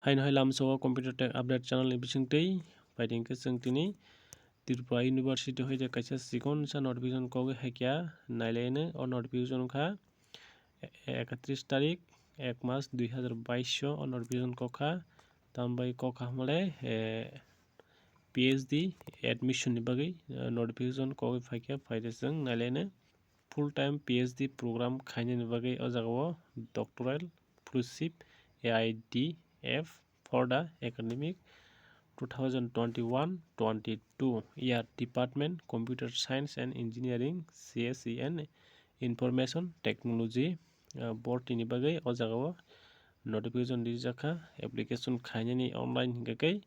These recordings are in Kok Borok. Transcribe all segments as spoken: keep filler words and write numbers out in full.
Haino hai lamsao Computer Tech Update channel ni bisingtwi phaidi hwnkhe chwng tini Tripura University hoite kaisa chikonsa notification kogwi haikha nailaino. O notification wngkha ekatris tarik ek mas dui hazar bais o notification kokha. Tambai kokha hwnle, eh, P H D admission ni bagwi, eh, notification kogwi phaikha, phaide chwng nailaino. Full time P H D program khainani bagwi o jagao doctoral fellowship A I D F for the academic two thousand twenty-one twenty-two year department, Computer Science and Engineering, C S E and Information Technology, ah, bortini bagwi o jagao notification rijak kha. Application khainani online hinkhe khe,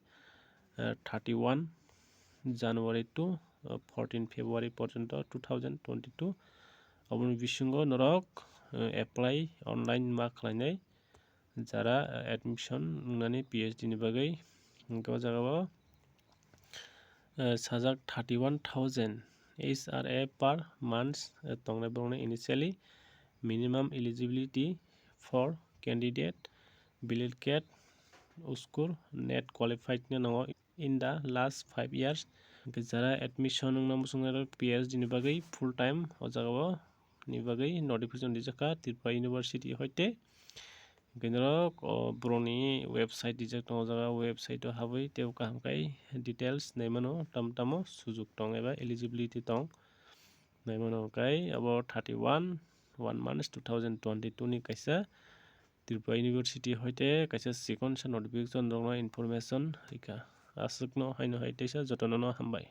ah, thirty-one January to, ah, fourteen February porjonto two thousand twenty-two. Aboni bisingo norok, ah, apply online ma khlainai. Jara, ah, admission wngnani P H D ni bagwi, hwnkhe o jagao, ah, sajak thirty-one thousand H R A per month, ah, tongnai borokni initially. Minimum eligibility for candidate B.Litt.Cat school NET qualified no nango in the last five years. Hwnkhe jara admission wngna muchungnai rok P H D ni bagwi full time o jagao ni bagwi notification rijak kha Tripura University hoite. Hwnkhe norok o borokni website rijak tongo, o jaga website o habwi teibo kaham khai details naimano, tam tamo sujuk tong eba eligibility tong naimano. Hwnkhe abo thirty-one one months two thousand twenty-two ni kaisa Tripura University hoite kaisa chikonsa notification rokno information rikha. Aswkno haino hai teisa jotono no hambai.